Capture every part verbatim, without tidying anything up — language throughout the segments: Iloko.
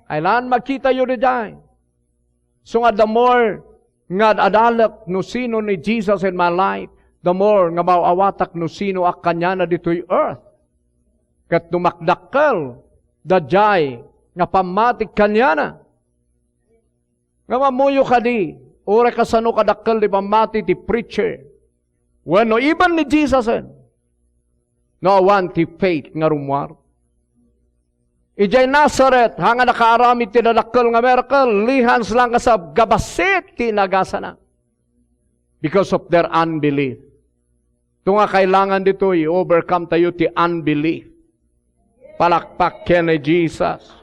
Kailangan makitayo daydiay. So nga, the more nga ad-adalek no sino ni Jesus in my life, the more nga maaw-awatak no sino a kaniana ditoy earth. Ket no makdakkel daydiay nga pammati kaniana, nga mammuyo kadi, uray kasano kadakkel ti pammati ti preacher, wenno even ni Jesus, eh, no awan ti faith nga rummuar. Idiay Nazareth, ha nga nakaaramid ti dadakkel nga miracle, lihans lang kasab gabasit ti inagasana because of their unbelief. Ito nga kailangan ditoy, i-overcome tayo ti unbelief. Palakpak ken ni Jesus.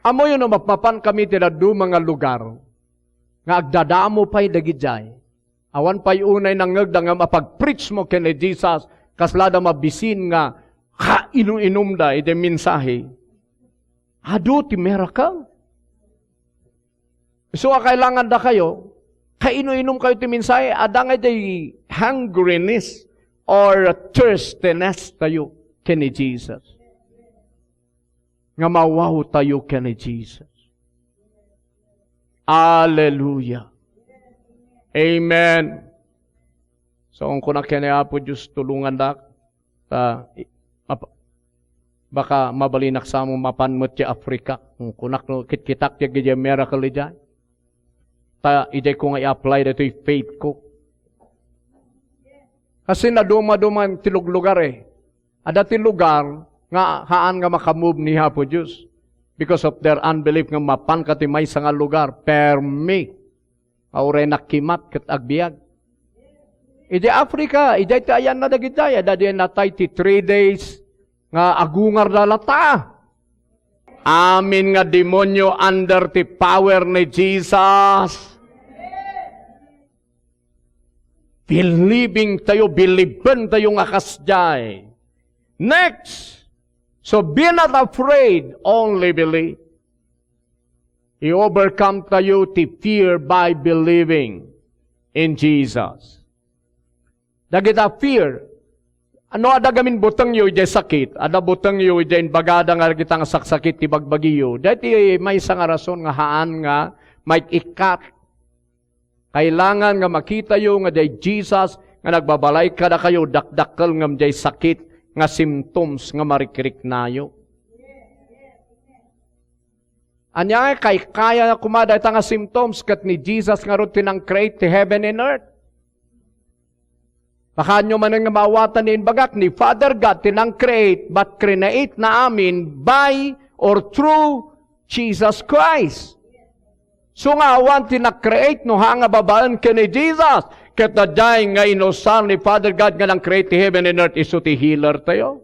Ammoyo no mapmapan kami ti dadduma nga lugar nga agdadamo pay dagidiay. Awan pay unay nangngegda nga mapag-preach mo ken ni Jesus, kasla da mabisin nga kainu-inumda iti mensahe. Adu ti miracle. So, a kailangan da kayo, kainu-inum kayo ti mensahe, adda nga idiay hungriness or thirstiness tayo ken ni Jesus. Nga mawaw tayo ken ni Jesus. Alleluia. Amen. So, ang kunak ken ni Apo Diyos, tulungan da. Ta, i-, map-, baka mabalinak sa mo mapan met ti Africa. Ang kunak no, kitkitak ti agidiay miracle idiay. Ta, idiay ko nga i-apply ditoy faith ko. Kasi naduma-duma ti luglugar eh. Adda ti lugar nga haan nga makamove ni Apo Diyos. Because of their unbelief nga mapan ka ti maysa nga lugar, permi. Nga uray nakimat ket agbiag. Idiay Africa, idiay ti ayanna dagidiay, adda diay natay ti three days nga agungarda latta. Amin nga demonyo under ti power ni Jesus. Believing tayo, believing tayo nga kasdiay. Next, so be not afraid, only believe. I-overcome tayo ti fear by believing in Jesus. Dagita fear, ano adda gamin butengyo idiay sakit, adda butengyo idiay imbagada nga dagita nga saksakit ti bagbagiyo. Daytoy maysa nga rason nga haan nga maik-ikkat. Kailangan nga makitayo nga diay Jesus nga nagbabalay kadakayo, dakdakkel ngem diay sakit nga symptoms nga marikriknayo. Ania nga kaykaya koma dayta nga symptoms ket ni Jesus ngarud ti nang-create ti heaven and earth? Makaanyo manen nga maawatan ni imbagak ni Father God ti nang-create, but create na amin by or through Jesus Christ. So nga awan ti na-create no ha nga babaen ken ni Jesus, ket daydiay nga inusar ni Father God nga nang-create ti heaven and earth, isu ti healer tayo.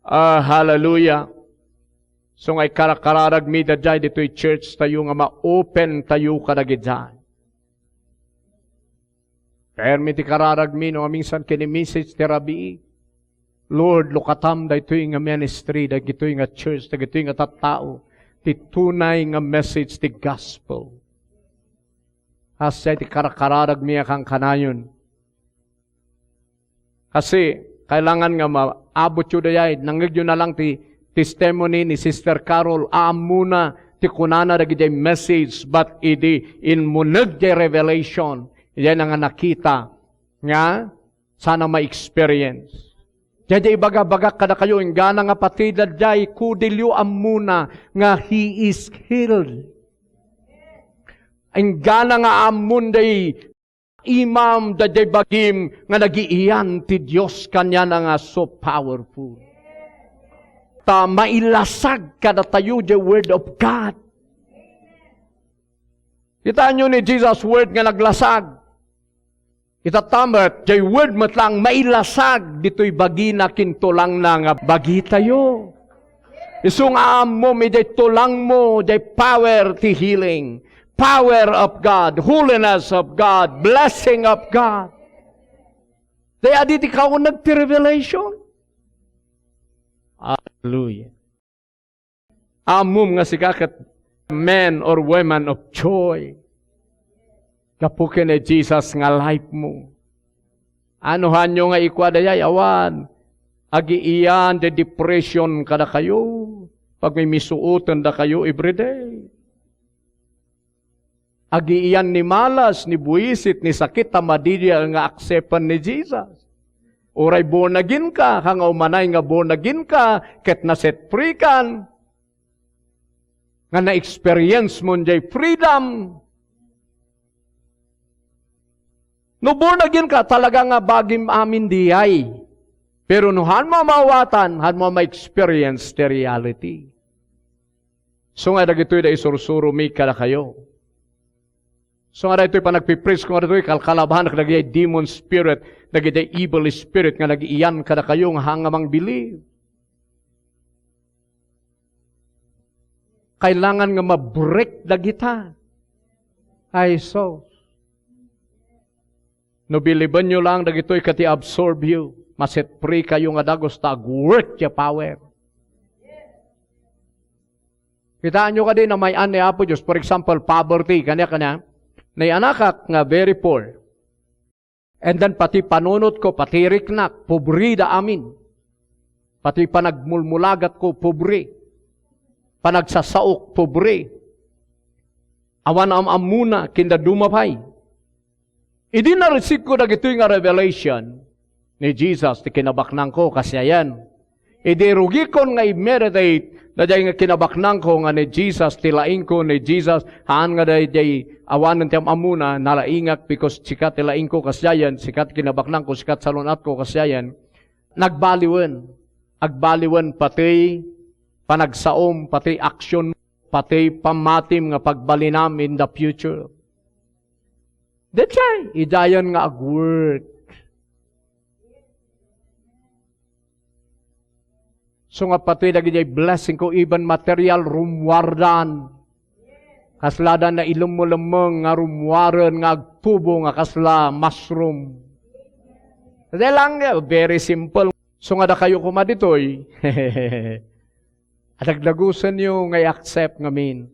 Ah, hallelujah. So nga ikarakararagmi daydiay ditoy church tayo nga ma-open tayo kadagiti. Permi ti kararagmi no aminsan ken ni message ti rabii. Lord, lukatam daytoy nga ministry, dagitoy nga church, dagitoy nga tattao, ti tunay nga message ti gospel. Asya ti karakararagmi a kankanayon. Kasi, kailangan nga maabotyo dayay, nangngegyo na lang ti testimony ni Sister Carol, ammona ti kunana dagiti message, but idi immuneg ti revelation, idiay na nga nakita nga sana ma-experience. Diay ibaga-bagak kadakayo, inggana nga pati daydiay kudilyo ammona nga he is healed. Inggana nga ammon day imam, daydiay bagim nga nagiiyan ti Dios kaniana nga so powerful. Ta mailasag kadatayo diay Word of God. Kitaenyo ni Jesus Word nga naglasag. Itatta met, diay Word met lang mailasag ditoy bagina ken tulangna nga bagitayo. Isu nga ammom idiay tulangmo, diay power ti healing, power of God, holiness of God, blessing of God. Diay adi ti kauneg ti revelation. Hallelujah. Ammom nga sika ket men or women of joy. Gapu ken ni Jesus nga life mo. Ano hanyo nga ikua dayay? Awan. Agiiyan ti depression kadakayo, pagmimisuotendakayo everyday. Agiiyan ni malas, ni buisit, ni sakit ta madi nga acceptan ni Jesus. Uray born again ka, ka nga umanay nga born again ka, ket na-set free kan, nga na-experience mo jay freedom. No born again ka, talaga nga bagim amin diay. Pero no han mo maawatan, han mo ma-experience the reality. So nga dagitoy da isursuro mi kadakayo. So nga dagitoy panagpipris ko nga dagitoy kalkalabahan dagiti demon spirit, dagiti evil spirit nga nagiiyan kadakayo nga hanga mangbilib. Kailangan nga ma-break dagita. Ay, so. No bilibenyo lang dagitoy ket i-absorb you, ma-set free kayo nga dagus ta ag-work ti power. Kitaenyo kadi na may-an ni Apo Dios, for example, poverty, kaniak, kaniak, nayanakak nga very poor. And then pati panunotko, pati riknak, pobre da amin. Pati panagmulmulagatko, pobre. Panagsasaok, pobre. Awan am-ammona, ken dadduma pay. Idi na-receive ko dagitoy nga revelation ni Jesus ti kinabaknangko, kasiayen. Idi rugikon nga i-meditate, daydiay nga kinabaknangko nga ni Jesus ti laingko, ni Jesus, haan nga daydiay awanen ti am-ammona, nalaingak because sika ti laingko, kasiayen, sika ti kinabaknangko, sika ti salun-atko, kasiayen. Nagbaliwen. Agbaliwen pati panagsaom, pati action, pati pammatim nga pagbalinam in the future. That's why, idayan nga ag-work. So nga pati dagiti blessing ko, even material, rummuardan. Kasla da nailemmellemmeng nga rummuaren nga agtubo nga kasla mushroom. Dahil lang, very simple. So nga dakayo koma ditoy, adagdagusenyo nga i-accept ngamin.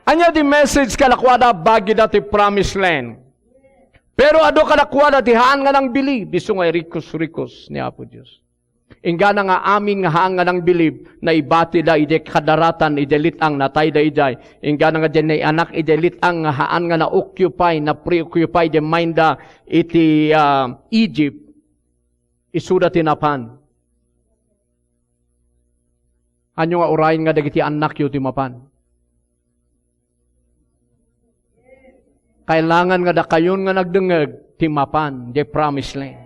Ania ti message kadakuada? Bagida ti promised land. Pero adu kadakuada ti haan nga nangbilib, isu nga irikos-rikos ni Apo Dios. Inggana nga amin nga haan nga nangbilib, naibatida idiay kadaratan, idiay let-ang, natayda idiay. Inggana nga diay naianak idiay let-ang nga haan nga na-occupy, na-preoccupy idiay mind da iti, ah, Egypt, isuda ti napan. Ania nga uray nga dagiti annakyo ti mapan? Kailangan nga dakayon nga nagdengngeg ti mapan, the promised land.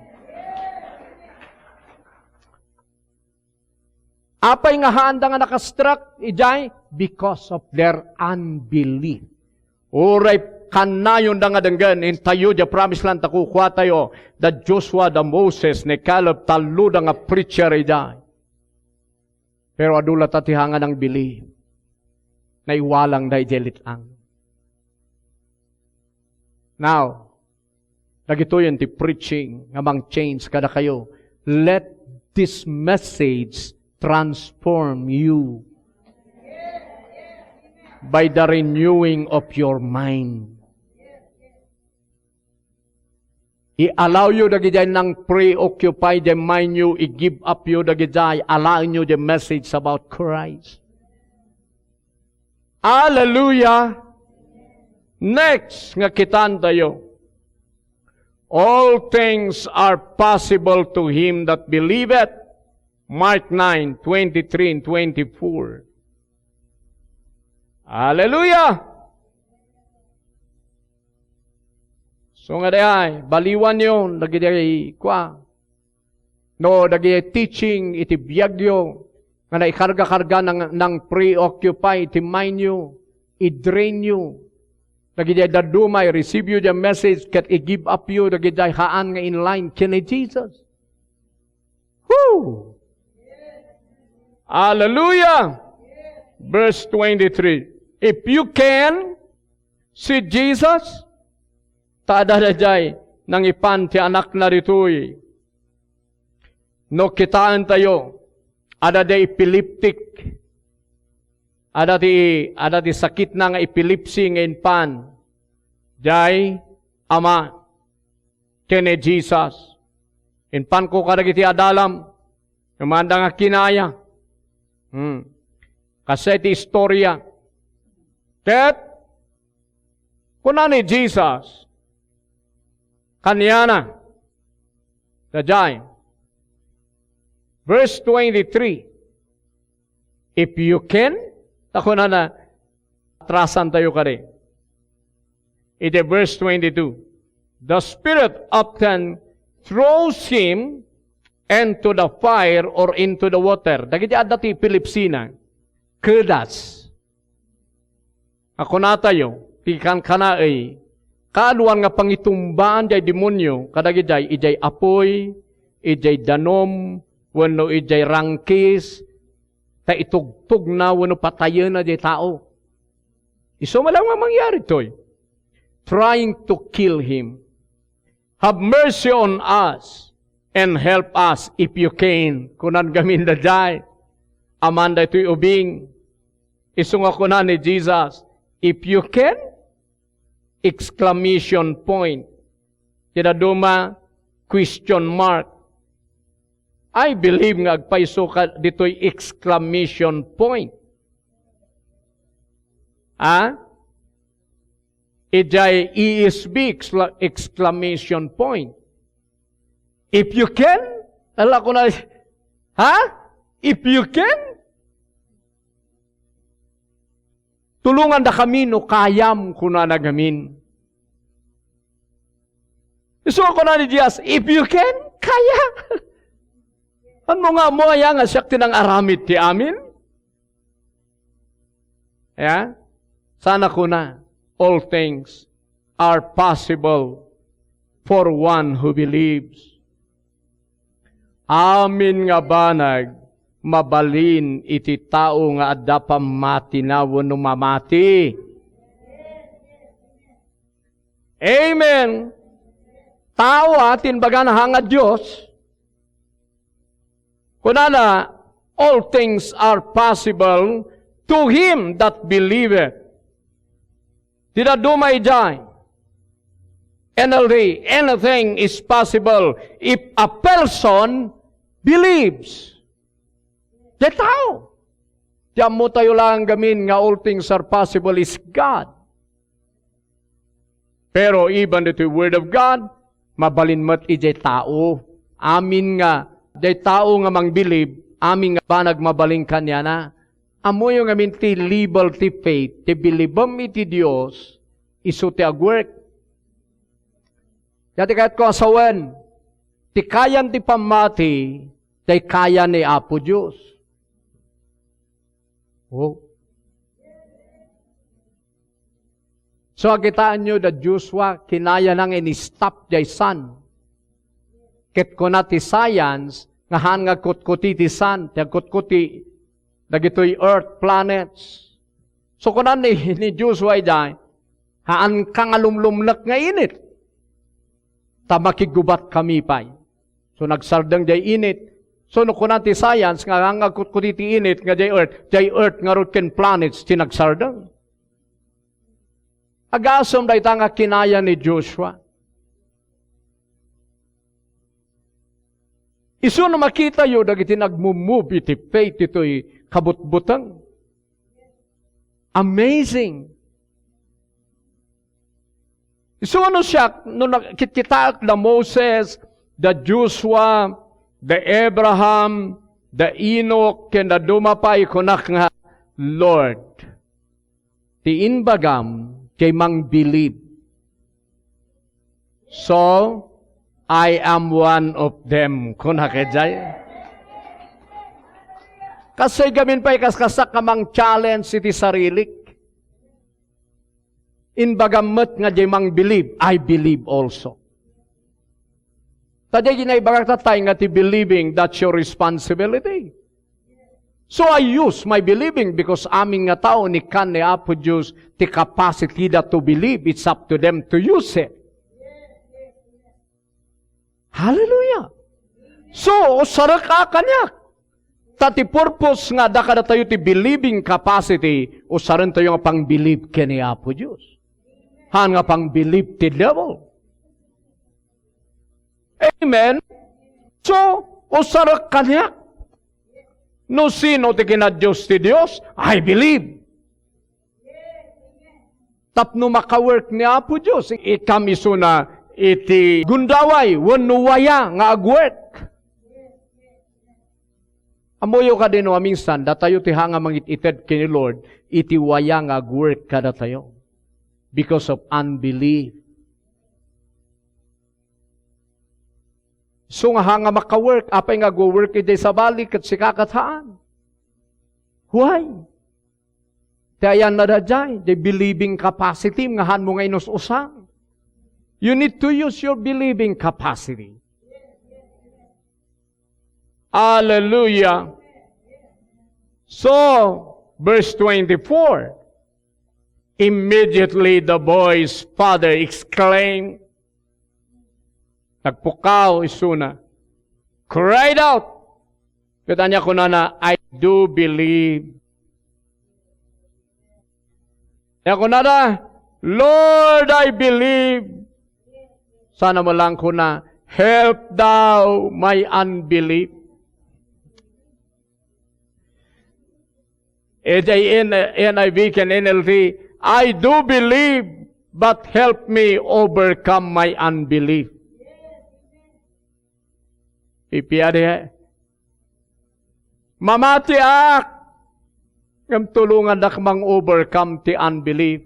Apay nga haanda nga nakastruck idiay? Because of their unbelief. Uray kannayonda nga denggen, intayo diay promised land ta kukuatayo, da Joshua, da Moses, ni Caleb, talloda nga preacher idiay. Pero adu latta ti haan nga nangbilib. Naiwalangda idiay let-ang. Now, dagitoyen ti preaching nga mang-change kadakayo. Let this message transform you by the renewing of your mind. I-allow yo dagidiay nang-preoccupy the mind yo, i-give up yo dagidiay, alaenyo the message about Christ. Hallelujah! Next, nga kitan tayo, "All things are possible to him that believeth." Mark nine, twenty-three and twenty-four. Hallelujah! So nga diay, baliwan yo, dagidiay, kua, no, dagidiay teaching, iti biag yo, nga naikarga-karga nang, nang-preoccupy iti mind yo, i-drain yo. Dagidiay dadduma, i-receive yo diay message, ket i-give up yo, dagidiay haan nga in line ken ni Jesus. Woo! Hallelujah! Verse twenty-three. If you can see Jesus, ta adda daydiay nangipan ti anakna ditoy. No kitaentayo, adda diay epileptic, adda ti, adda ti sakitna nga epilepsy nga inpan. Diay ama, ken ni Jesus. Impanko kadagiti adalam, nga maanda nga kinaya. Hmm. Kasla iti istorya. Ket, kuna ni Jesus, kaniana, daydiay, verse twenty-three, "If you can," ta kunana, atrasantayo kadi. Iti verse twenty-two, "The Spirit often throws him into the fire or into the water." Dagiti adda ti epilepsina, kedas. A kunatayo, ti kankanaey, kaaduan nga pangitumbaan jay demonio, kadagijay, ijay apuy, ijay danum, wenno ijay rangkis, ta itugtogna wenno patayena jay tao. Isu met laeng nga mangyari toy. Trying to kill him. "Have mercy on us and help us if you can," kunan gamin daydiay. Aman daytoy ubing. Isu nga kuna ni Jesus, "If you can," exclamation point. Ti dadduma, question mark. I believe nga agpayso ka ditoy exclamation point. Ha? Idiay E S V, excla-, exclamation point. "If you can," ala ko na, ha? "If you can, tulongandakami no kayam," kunana gamin. Isu a kuna ni Jesus, "If you can, kaya." Ano nga mo aya nga siak ti nang-aramid ti amin? Ya? Sana kuna, "All things are possible for one who believes." Amin nga banag mabalin iti tao nga adda pammatina wenno mamati. Amen. Tao a, ti imbagana nga Dios. Kunana, "All things are possible to him that believeth." Ti dadduma idiay N L T, "Anything is possible if a person believes." Ti tao. Ti ammotayo laeng gamin nga all things are possible is God. Pero even ditoy Word of God, mabalin met idiay tao. Amin nga, diay tao nga mangbilib, amin nga banag mabalin kaniana. Ammoyo ngamin ti level ti faith, ti bilibem iti Dios, isu ti agwork. Diay ti kayatko a sawen, ti kayan ti pammati, diay kaya ni Apo Dios. Oh. So, kitaenyo da Joshua, kinayana nga in-stop diay sun. Ket kuna ti science, nga haan nga agkutkuti ti sun, ti agkutkuti dagitoy earth, planets. So, kuna ni, ni Joshua idiay, "Haanka nga lumlumnek nga init. Ta makigubatkami pay." So, nagsardeng diay init. So, no kuna ti science nga, nga agkutkuti ti init nga diay earth, diay earth ngarud ken planets ti nagsardeng. Agasem dayta nga kinaya ni Joshua. Isu no makitayo dagiti nagmumove iti faith ditoy kabutbuteng. Amazing. Isu no siak, no nakitkitaek da Moses, da Joshua, da Abraham, da Enoch, ken da duma pay, kunak nga, "Lord, ti imbagam, diay mangbilib. So, I am one of them," kunak idiay. Kasay gamin pay kas-, kasak nga mang-challenge iti sarilik. Imbagam met nga diay mangbilib, I believe also. Ta diay naibagak tatay nga ti believing, that's your responsibility. So I use my believing because amin nga tao, inikkan ni Apo Dios ti capacity da to believe. It's up to them to use it. Hallelujah! So, usarek a kaniak. Ta ti purpose nga adda kadatayo ti believing capacity, usarentayo nga pangbilib ken ni Apo Dios. Haan nga pangbilib ti devil. Amen? So, usarek kaniak. No sino ti kinadios ti Dios, I believe. Tapno makawork ni Apo Dios, ikam isuna iti gundaway wenno waya nga agwork. Ammoyo kadi no aminsan, datayo ti hanga mangit-ited ken ni Lord iti waya nga agwork kadatayo because of unbelief. So nga hanga makawork, apay nga agwo-work idiay sabali ket sika ket haan? Why? Ti ayanna daydiay, the believing capacity nga haanmo nga inus-usa. You need to use your believing capacity. Hallelujah. So, verse twenty-four, immediately the boy's father exclaimed, nagpukkaw isuna, cried out. Ket ania kunana, "I do believe." Ania kunada, "Lord, I believe." Sana mo lang kuna, "Help thou my unbelief." Idiay N-, N I V ken N L T, "I do believe, but help me overcome my unbelief." Pipiadi, eh. Mamatiak, ngem tulongannak mang-overcome ti unbelief.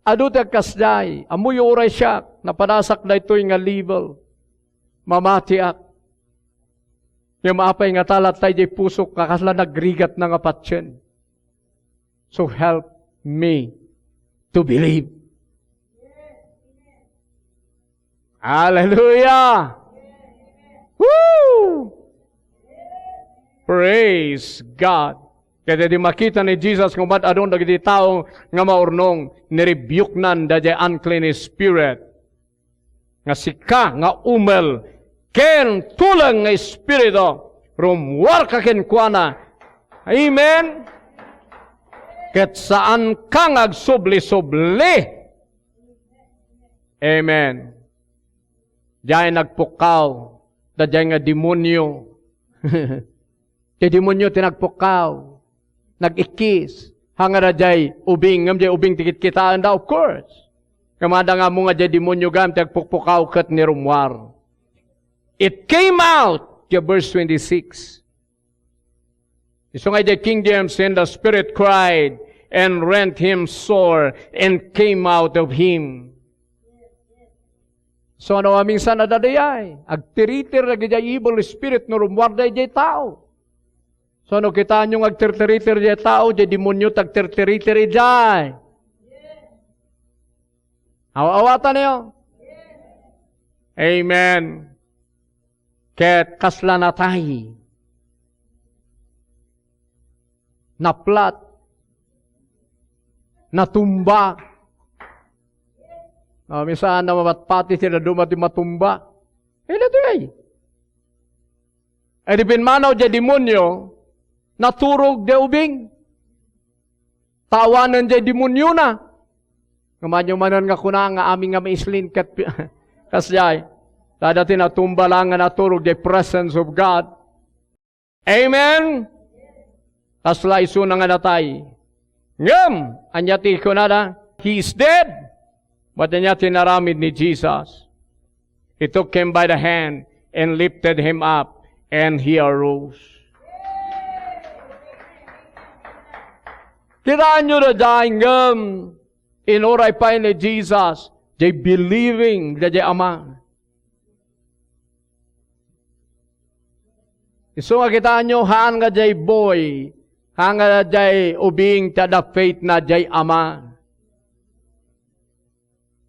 Adu ti agkasdiay, ammoyo uray siak, napadasak daytoy nga level. Mamatiak. Ngem apay nga talattay diay pusok nga kasla nagrigatna nga patien. So help me to believe. Hallelujah! Woo! Praise God! Ket idi makita ni Jesus nga umad-adun dagiti tao nga maurnong, nirebuke-nan daydiay unclean spirit. Nga sika nga umel ken tuleng nga espiritu, rummuarka kenkuana. Amen. Ket saanka nga agsubli-subli. Amen. Diay nagpukkaw, daydiay nga demonio. Ti demonio ti nagpukkaw, nag-ikkis, hanga daydiay ubing, ngem diay ubing ti kitkitaenda, of course. Ngem adda nga ammo nga diay demonio gayam ti agpukpukaw ket ni rummuar. It came out, ti verse twenty-six. Isu nga diay King James, "And the spirit cried and rent him sore and came out of him." So, no aminsan a daydiay, agtiriter dagiti evil spirit no rummuar daydiay tao. So, no kitaenyo nga agtirtiriter diay tao, diay demonio ti agtirtiriter idiay. Aw-, awatanyo? Amen. Ket kasla natay. Naplat. Natumba. Ah, minsan, na mapatpati ti dadduma ti matumba. Ila ti ay. Idi pimmanaw diay demonio, naturog diay ubing. Tawanen diay demoniona. Ngem ania manen nga kuna nga amin nga maislin ket pi-, kasdiay. Ta adda ti natumba laeng nga naturog diay presence of God. Amen? Kasla isuna nga natay. Ngem, ania ti kunada? "He is dead." But ania ti inaramid ni Jesus? "He took him by the hand and lifted him up, and he arose." Kitaenyo daydiay, ngem inuray pay ni Jesus, diay believing, diay ama. Isu nga kitaenyo, haan nga diay boy, haan nga diay ubing ti adda faith na diay ama.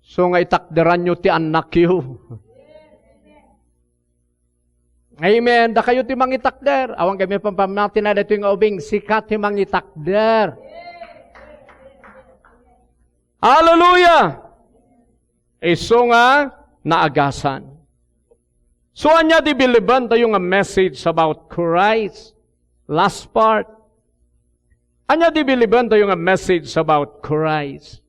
So nga itakderanyo ti annakyo. Amen. Dakayo ti mangitakder. Awan kami pampamati na dito nga ubing, sika ti mangitakder. Hallelujah! Isu nga naagasan. So, ania ti bilibentayo nga message about Christ? Last part. Ania ti bilibentayo nga message about Christ?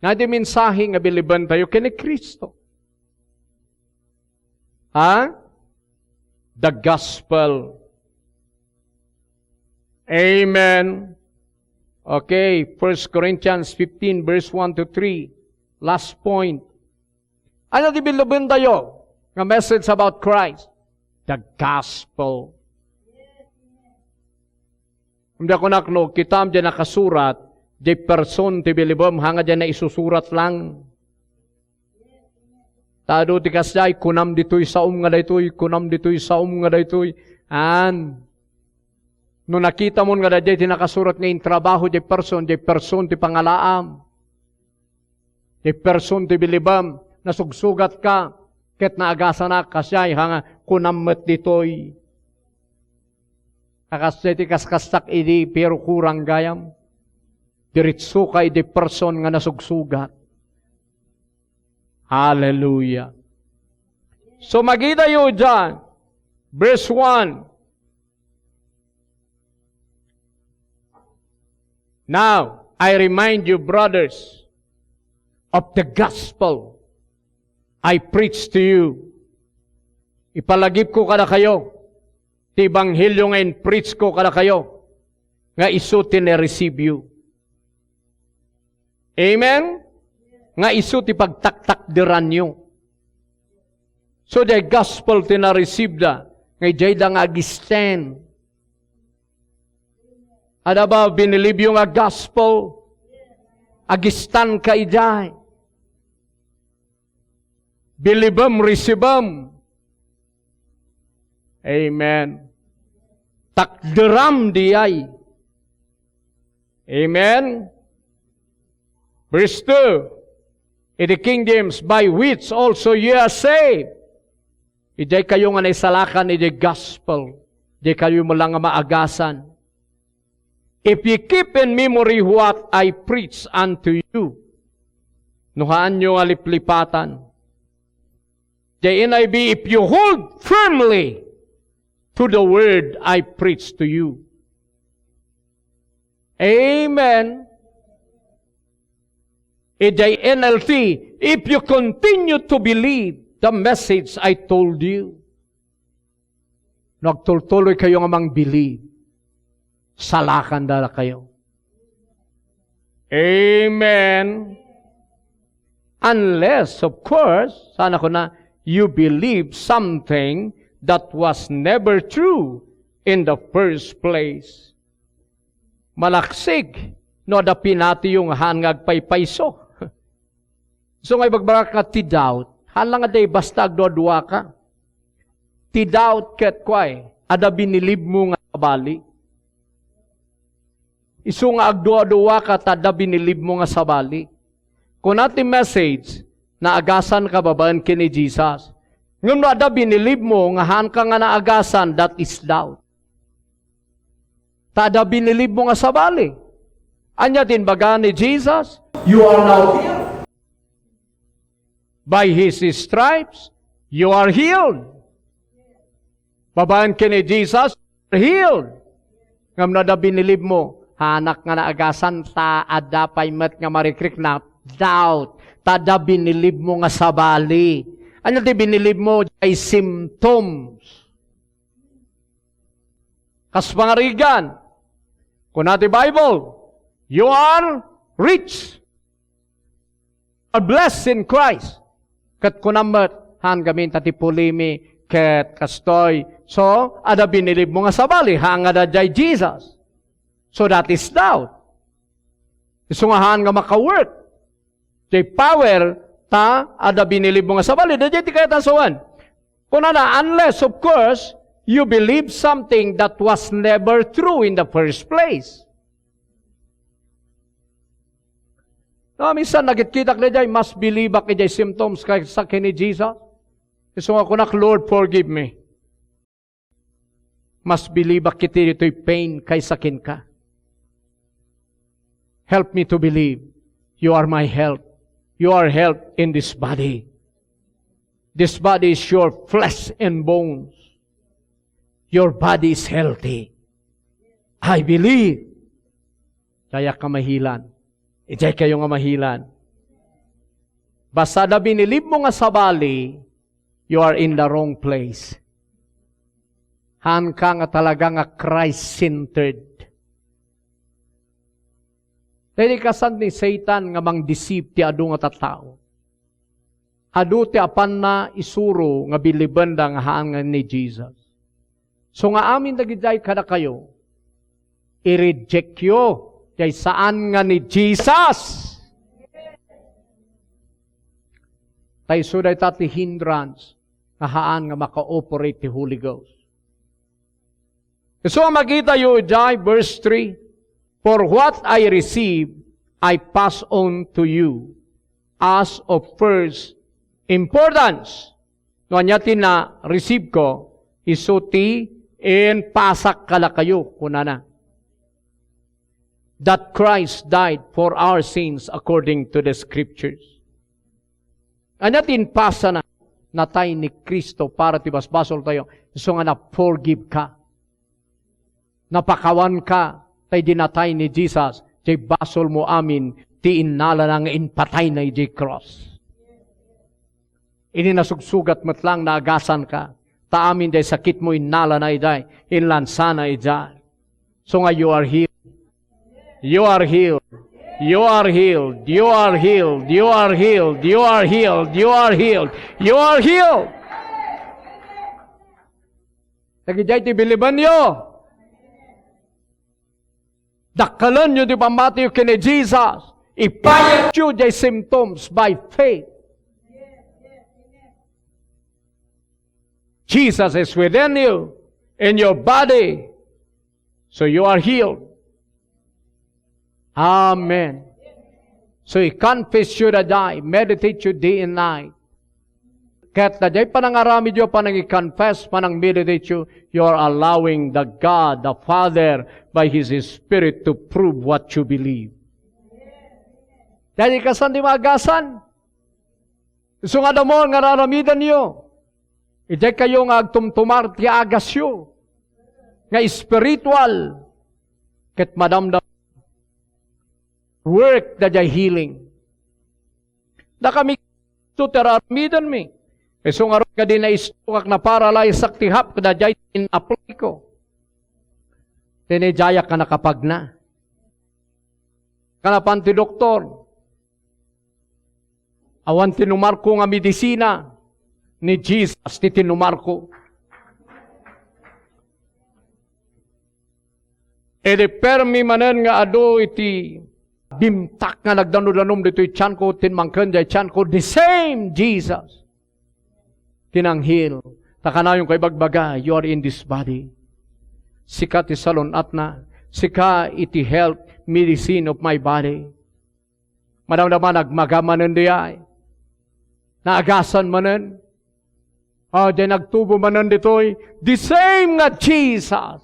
Nga di mensahe nga bilibentayo ken ni Cristo. Ha? The gospel. Amen. Okay, First Corinthians fifteen, verse one to three. Last point. Ania ti bilibentayo nga message about Christ? The gospel. Ania kunak no, kitam diay nakasurat, diay person ti bilibem, haan nga diay naisusurat lang. Ta adu ti kasdiay, kunam ditoy, saom nga daytoy, kunam ditoy, saom nga daytoy. Haan. No nakitamon nga daydiay ti nakasurat nga intrabaho diay person, diay person ti pangalaam. Diay person ti bilibem, nasugsugatka, ket naagasanak, kasdiay, haan nga kunam met ditoy. A, kasdiay ti kaskastak idi, pero kurang gayam. Diretsoka idi person nga nasugsugat. Hallelujah. So, makitayo diay, verse one. Now, I remind you, brothers, of the gospel I preached to you. Ipalagipko kadakayo ti ebanghelio nga in-preach ko kadakayo, nga isu ti na-receive you. Amen? Nga isu ti pagtaktakderanyo. So, diay gospel ti na-receive da, nga idiay da nga ag-stand. Adda ba binilibyo nga gospel? Ag-stand ka idiay. Bilibem, receiveem. Amen. Takderam diay. Amen. Verse two, in the King James, "By which also ye are saved." Idiay kayo nga naisalakan idiay gospel. Idiay kayo met lang nga maagasan. "If ye keep in memory what I preach unto you." No haanyo nga liplipatan. The N I V, "If you hold firmly to the word I preach to you." Amen. Idiay N L T, "If you continue to believe the message I told you." No agtultuloy kayo nga mangbilib, salakan da kayo. Amen. Unless, of course, sana ko na, you believe something that was never true in the first place. Malaksik no adda pinatiyo nga haan nga agpaypayso. So nga ibagbagak nga ti doubt, haan lang nga di basta agduaduaka. Ti doubt ket kuay, adda binilibmo nga sabali. Isu nga agduaduaka ta adda binilibmo nga sabali. Kuna ti message, naagasanka babaen ken ni Jesus. Ngem no adda binilibmo nga haanka nga naagasan, that is doubt. Ta adda binilibmo nga sabali. Ania ti imbaga ni Jesus? You are now healed. By his stripes, you are healed. Babaen ken ni Jesus, healed. Ngem no adda binilibmo, haanak nga naagasan ta adda pay met nga marikriknak, doubt. Ta adda binilibmo nga sabali. Ania ti binilibmo? Diay symptoms. Kas pangarigan, kuna ti Bible, "You are rich, are blessed in Christ." Ket kunam met, haan gamin ta ti pulimi ket kastoy. So, adda binilibmo nga sabali, haan nga adda diay Jesus. So, that is doubt. Isu nga haan nga makawork. Diay power, ta adda binilibmo nga sabali. Daydiay ti kayatna sawen. Kunana, unless, of course, you believe something that was never true in the first place. No, minsan nagitkitak daydiay, mas bilibak idiay symptoms kaysa ken ni Jesus. Isu nga kunak, "Lord, forgive me." Mas bilibak iti ditoy pain kaysa kenka. Help me to believe you are my health. You are health in this body. This body is your flesh and bones. Your body is healthy. I believe. Diayak nga mahilan. Idiay kayo nga mahilan. Basta da binilib mo nga sabali, you are in the wrong place. Haanka nga talaga nga Christ-centered. Daydi kasan ni Satan nga mangdeceive ti adu nga tattao. Adu ti apanna isuro nga bilibenda nga haan nga ni Jesus. So nga amin dagidiay kadakayo, i-reject yo jay saan nga ni Jesus. Ta isu dayta ti hindrance nga haan nga maka-operate ti Holy Ghost. Isu a makitayo idiay verse three, "For what I received, I pass on to you as of first importance." No ania ti na-receive ko, isu ti impasak kadakayo, kunana. That Christ died for our sins according to the Scriptures. Ania ti impasana? Natay ni Cristo para ti basbasoltayo. Isu nga na-forgive ka. Napakawan ka, tay di natay ni Jesus, jay basol mo amin, ti innalana nga impatayna idiay cross. Idi nasugsugat met lang, naagasan ka. Ta amin jay sakit mo, innalana idiay, inlansana idiay. So nga, you are healed. You are healed. You are healed. You are healed. You are healed. You are healed. You are healed. You are healed. Dagidiay ti bilibenyo. Dakkelenyo ti pammatiyo ken ni Jesus. Ipayatyo jay symptoms by faith. Jesus is within you, in your body. So you are healed. Amen. So i-confess yo daydiay, meditate yo day and night. Ket daydiay panangaramid yo, panangi-confess, panang-meditate yo, you are allowing the God, the Father, by His Spirit to prove what you believe. Daydi kasan ti maagasan. Isu nga damon nga raramidanyo. Idiay kayo nga agtumtumar ti agasyo nga espiritual ket madamdam work daydiay healing. Dakami so ti raramidanmi. Isu ngarud nga di na-stroke-ak, na-paralyze-ak ti hap, daydiay ti in-apply ko. Tinijayak nga nakapagna. Kanapan ti doktor, awan tinumarko nga medisina, ni Jesus ti tinumarko. Idi permi manen nga adu iti bimtak nga nagdanudanum ditoy tianko, tinmangken jay tianko, the same Jesus. Kinanghil, ta kanayon ko ibagbaga, you are in this body. Sika ti salun-atna, sika iti health, medicine of my body. Madamdama, nagmaga manen diay. Naagasan manen. Ah, diay nagtubo manen ditoy. The same nga Jesus.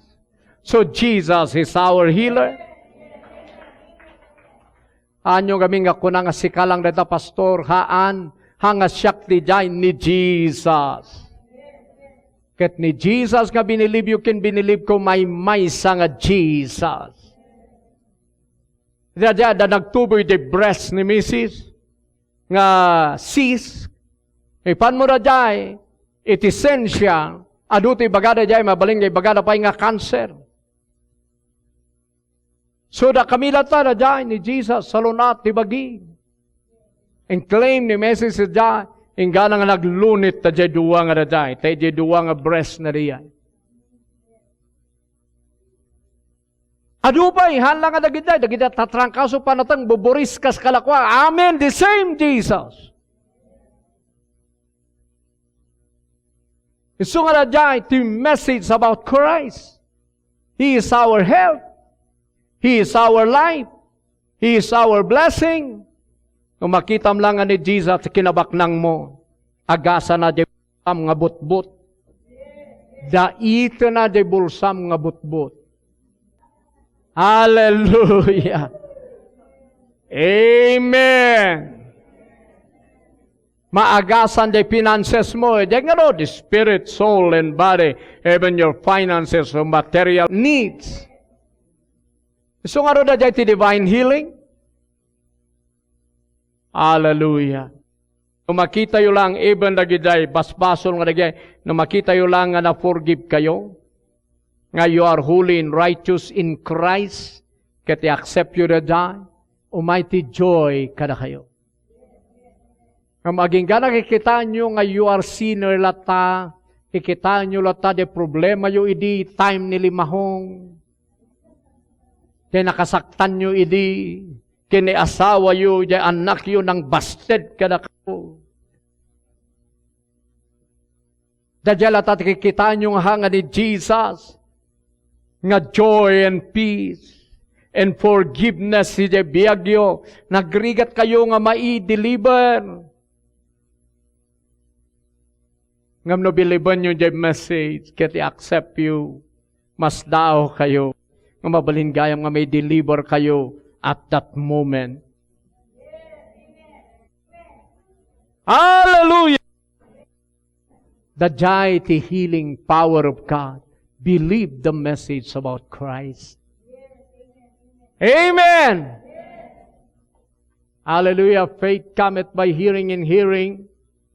So Jesus is our healer. Anyo gamin nga kuna nga sika lang dayta, pastor? Haan, ha nga siak diay ni Jesus. Ket ni Jesus nga binilibyo ken binilibko, maymaysa nga Jesus. Daydiay adda nagtubo iti breast ni misis nga cyst. Ipanmo daydiay iti sensia, adu ti ibagada daydiay, mabalin nga ibagada pay nga cancer. So, dakami latta daydiay ni Jesus, salun-at ti bagi. In-claim ni misis daydiay, inggana nga naglunit daydiay dua nga daydiay, ta daydiay dua nga breast na daydiay. Adu pay, haan lang nga dagidiay, dagidiay tatrangkaso, panateng, buburis kas kalakua. Amen, the same Jesus. Isu nga daydiay ti message about Christ. He is our health. He is our life. He is our blessing. No makitam lang nga ni Jesus ti kinabaknang mo, agasana diay bulsam nga butbut. Daitena diay bulsam nga butbut. Hallelujah. Amen. Maagasan diay finances mo, diay ngarud, spirit, soul, and body, even your finances or material needs. Isu ngarud daydiay ti divine healing. Hallelujah. No makitayo lang, even dagidiay basbasol nga dagidiay, no makitayo lang nga na-forgive kayo, nga you are holy and righteous in Christ, ket i-accept you daydiay, umay ti joy kadakayo. Ngem agingga nakikitaenyo nga you are sinner latta, kikitaenyo latta ti problemayo idi time ni limahong. Ti nakasaktanyo idi ken ni asawayo, diay annakyo nangbasted kadakayo. Daydiay latta ti kikitaenyo nga hanga ni Jesus nga joy and peace and forgiveness idiay biagyo. Nagrigat kayo nga mai-deliver. Ngem no bilibenyo diay message ket i-accept you, masdaaw kayo nga mabalin gayam nga mai-deliver kayo at that moment. Hallelujah! Daydiay ti healing power of God. Believe the message about Christ. Amen. Hallelujah. Faith cometh by hearing, and hearing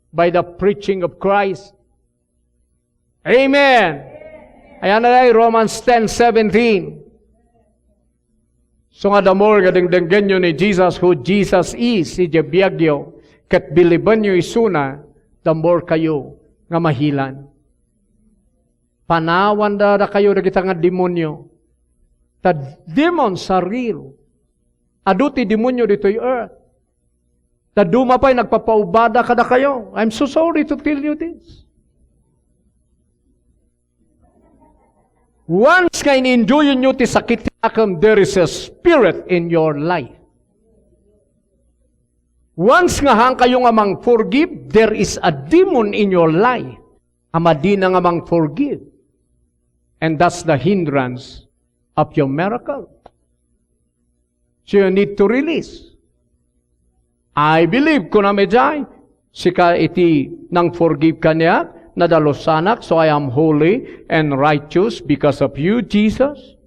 by the preaching of Christ. Amen. Ayan na Romans ten seventeen. So nga, the more nga dengdenggenyo ni Jesus, who Jesus is, idiay biagyo, ket bilibenyo isuna, the more kayo nga mahilan. Panawanda dakayo dagita nga demonyo. The demons are real. Adu ti demonyo ditoy earth. Dadduma pay nagpapaubada kadakayo. I'm so sorry to tell you this. Once nga in-enjoyyo ti sakit ti nakem, there is a spirit in your life. Once nga haankayo nga mang-forgive, there is a demon in your life a madina nga mang-forgive. And that's the hindrance of your miracle. So you need to release. I believe, kunam idiay, sika iti nang-forgive kaniak, nadalusanak, so I am holy and righteous because of you, Jesus.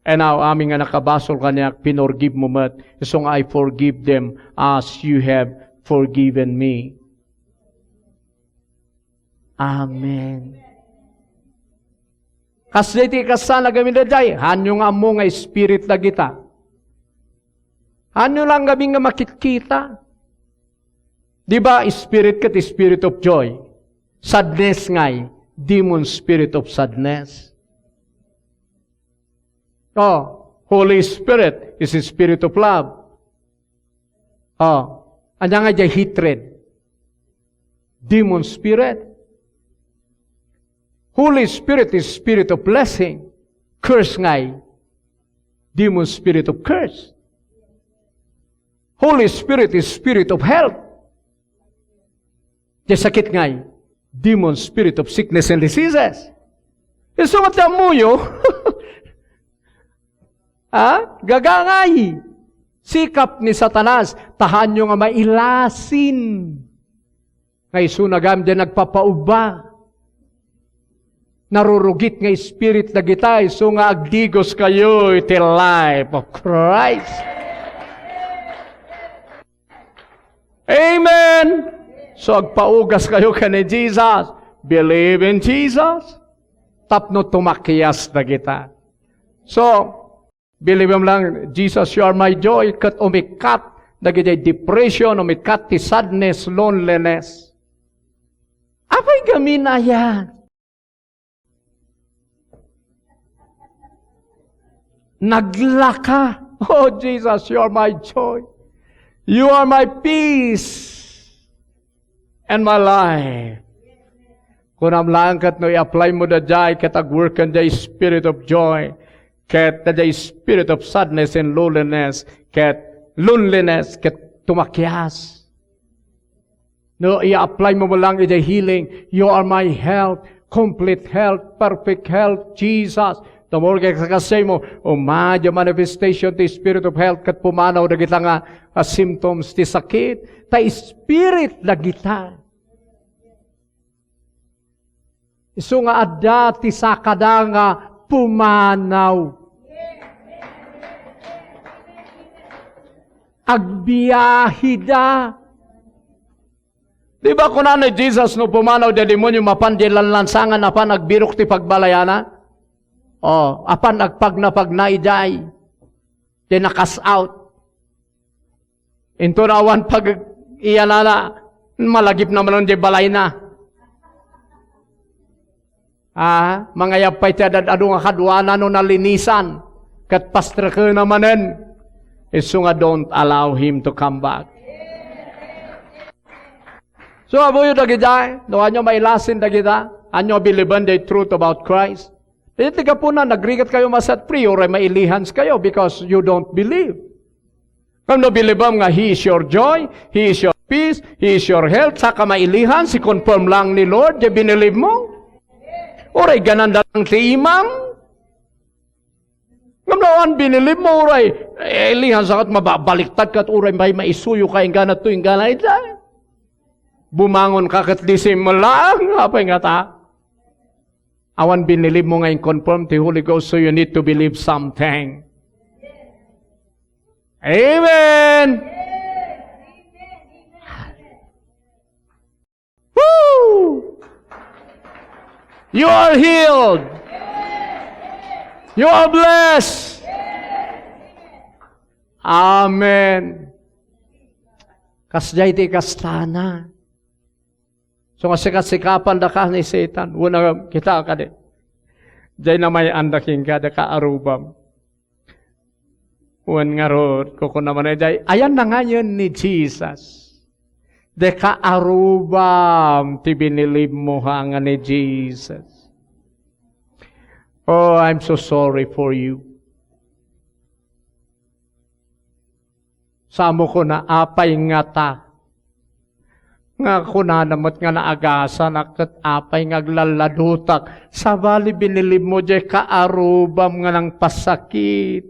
And now, amin nga nakabasol kaniak, pinorgive mo met, isu nga I forgive them as you have forgiven me. Amen. Kasdi ti kasla nga amin daydiay, haanyo nga ammo nga spirit dagita. Haanyo lang gamin nga makitkita. Di ba, spirit ket spirit of joy. Sadness ngay, demon spirit of sadness. Oh, Holy Spirit is a spirit of love. Oh, ania nga diay hatred? Demon spirit. Holy Spirit is spirit of blessing. Curse ngay, demon spirit of curse. Holy Spirit is spirit of health. Diay sakit ngay, demon spirit of sickness and diseases. Isu nga ti ammoyo, ha? Gagangay. Sikap ni Satanas, ta haanyo nga mailasin. Nga isuna gayam diay nagpapaubba. Narurugit nga spirit dagita, isu nga agdigos kayo iti life of Christ. Amen. So, agpaugas kayo ken ni Jesus. Believe in Jesus. Tapno tumakias dagita. So, believe mo lang, Jesus, you are my joy. Ket umikat dagiti depression, umikat ti sadness, loneliness. Apay gamin aya? Naglaka. Oh, Jesus, you are my joy. You are my peace and my life. Kunam laeng ket no i-apply mo daydiay, ket agworken diay spirit of joy, ket daydiay spirit of sadness and loneliness, ket loneliness, ket tumakias. No, i-apply mo lang iti healing. You are my health, complete health, perfect health, Jesus. Tumulong ka sa kasay mo, umay diay manifestation ti Spirit of Health ket pumanaw dagita nga, ah, symptoms ti sakit. Ta Spirit dagita. Isu nga adda ti sakada nga pumanaw. Agbiahida. Di ba kunana ni Jesus no pumanaw diay demonio, mapan diay lanlansangan, apan agbirok ti pagbalayana? O, apan agpagnapagna idiay. Diay na-cast out. Inton awan pag-iyanana, malagipna manen diay balayna. Ah, mangayab pay ti ad-adu nga kaduana no nalinisan, ket pastrekena manen. Isu nga, don't allow him to come back. So, amoyo dagita, no, ania mailasin dagita? Ania bilibanda ti truth about Christ? Iti gapuna, nagrigat kayo ma-set free, uray mailihans kayo because you don't believe. Ngem no bilibem nga He is your joy, He is your peace, He is your health, saka mailihans, i-confirm lang ni Lord diay binilib mo. Uray gananda lang ti imam. Ngem no awan binilib mo, uray, eh, ilihans ket mababaliktad ket uray may maisuyo ka inggana to, inggana ita. Bumangon ka ket disim lang, apay nga ta? Awan binilib mo nga in-confirm ti Holy Ghost, so you need to believe something. Amen. Woo! You are healed. You are blessed. Amen. Kasdiay ti kastana. So nga sikat-sikapanda ka ni Satan. Una, kita kadi. Diay namay-anda kenka, diay kaarubam. Wen ngarud, kukuna man idiay, ayan na ngayon ni Jesus. Diay kaarubam ti binilib mo ha nga ni Jesus. Oh, I'm so sorry for you. Samo kuna, apay ngata? Nga kunana met nga naagasanak ket apay nga aglalladutak? Sabali binilib mo diay kaarubam nga nangpasakit.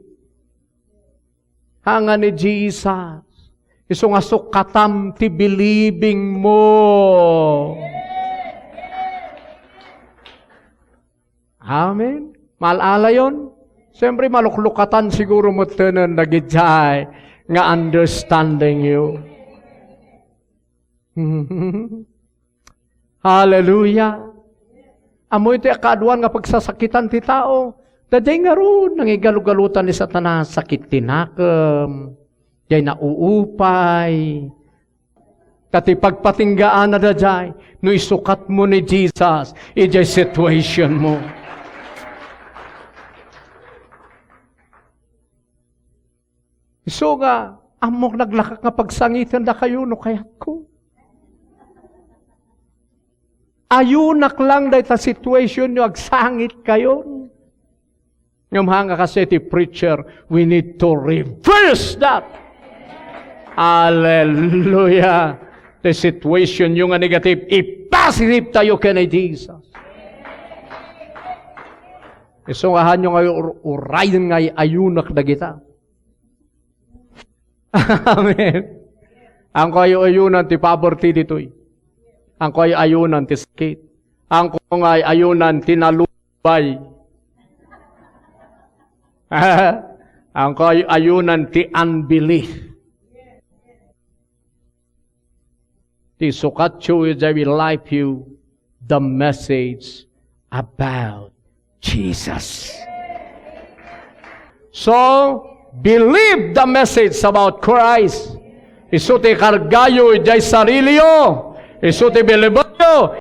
Ha nga ni Jesus, isu nga sukatam ti bilibing mo. Amen. Maal-alayon. Siyempre, maluklukatan siguro metten dagidiay nga understanding you. Hallelujah. Ammoyo ti kaaduan nga pagsasakitan ti tao. Daydiay ngarud, nangigalugalutan ni Satanas, sakit ti nakem, diay nauupay. Ta ti pagpatinggaanna daydiay, no isukat mo ni Jesus, idiay situation mo. Isu nga, ammok naglakak nga pagsangitendakayo no kayatko. Ayunak lang dayta situationyo, agsangit kayo. Ngem ha nga kasi ti preacher, we need to reverse that. Hallelujah. The situationyo nga negative, i-positive tayo ken ni Jesus. Isu nga hanyo nga ur-, urayen nga ay-ayunak dagita. Amen. Haanko ay-ayunan ti poverty ditoy. Haanko ay-ayunan ti sakit. Haanko nga ay-ayunan ti nalubay. Haanko ay-ayunan ti unbelief. Ti sukatyo idiay life you, the message about Jesus. So, believe the message about Christ. Isu ti kargayo idiay sariliyo. Isu ti bilib